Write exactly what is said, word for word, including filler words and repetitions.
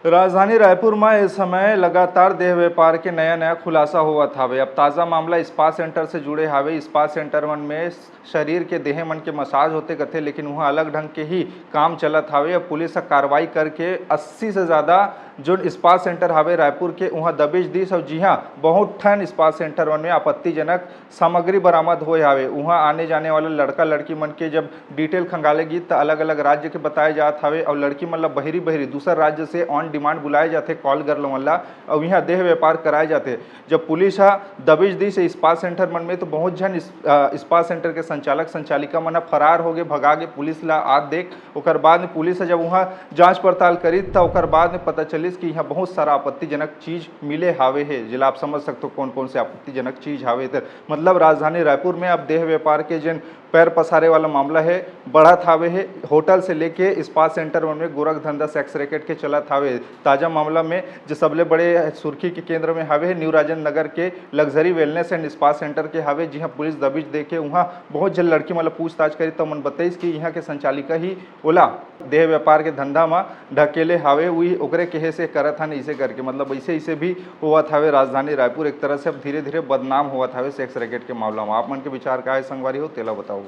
राजधानी रायपुर म ए समय लगातार देह व्यापार के नया-नया खुलासा होवत हावे। अब ताजा मामला स्पा सेंटर से जुड़े हावे। स्पा सेंटर मन में शरीर के देहे मन के मसाज होथे कथे, लेकिन उहाँ अलग ढंग के ही काम चलत हावे। अब पुलिस ह कार्रवाई करके अस्सी से ज्यादा जोन स्पा सेंटर हावे रायपुर के, उहाँ दबिश दिस। अउ जी हाँ, बहुत ठन स्पा सेंटर मन में आपत्तिजनक सामग्री बरामद होए हावे। उहाँ आने जाने वाले लड़का लड़की मन के जब डिटेल खंगाले गिस, त अलग-अलग राज्य के बताए जात हावे अउ लड़की मन ल बहिरी-बहिरी दूसर राज्य से on demand बुलाए जाथे, कॉल गर्ल मन ल, अउ इहाँ देह व्यापार कराए जाथे। जब पुलिस ह दबिश दिस स्पा सेंटर मन में, तो बहुत झन इस-, अ, स्पा सेंटर के संचालक संचालिका मन ह फरार होगे, भगा गे पुलिस ल आत देख। ओकर बाद में पुलिस ह जब उहाँ जांच पड़ताल करिस, त ओकर बाद में पता चलिस कि इहाँ बहुत सारा आपत्तिजनक चीज मिले हावे हे, जेला आप समझ सकथो कौन-कौन से आपत्तिजनक चीज हावे। त मतलब राजधानी रायपुर में अब देह व्यापार के जेन पैर पसारे वाला मामला हे, बढ़त हावे हे। होटल से लेके स्पा सेंटर मन में गोरख धंधा, सेक्स रैकेट के चलत हावे। ताजा मामला में जो सबले बड़े सुर्खी के केंद्र में हावे हे न्यू राजेंद्र नगर के luxury wellness and spa centre के हावे, जिहां पुलिस दबिश देके उहां बहुत झन लड़की मन ल पूछताछ करिस, त ओमन बताइस कि इहां के संचालिका ही ओला देह व्यापार के धंधा म ढकेले हावे, उही ओकरे कहे से करत हन, इसे करके, मतलब, ऐसे, ऐसे भी होवत हावे राजधानी रायपुर। एक तरह से अब धीरे-धीरे बदनाम होवत हावे सेक्स रैकेट के मामला म। आप मन के विचार का हे संगवारी हो, तेला बताओ।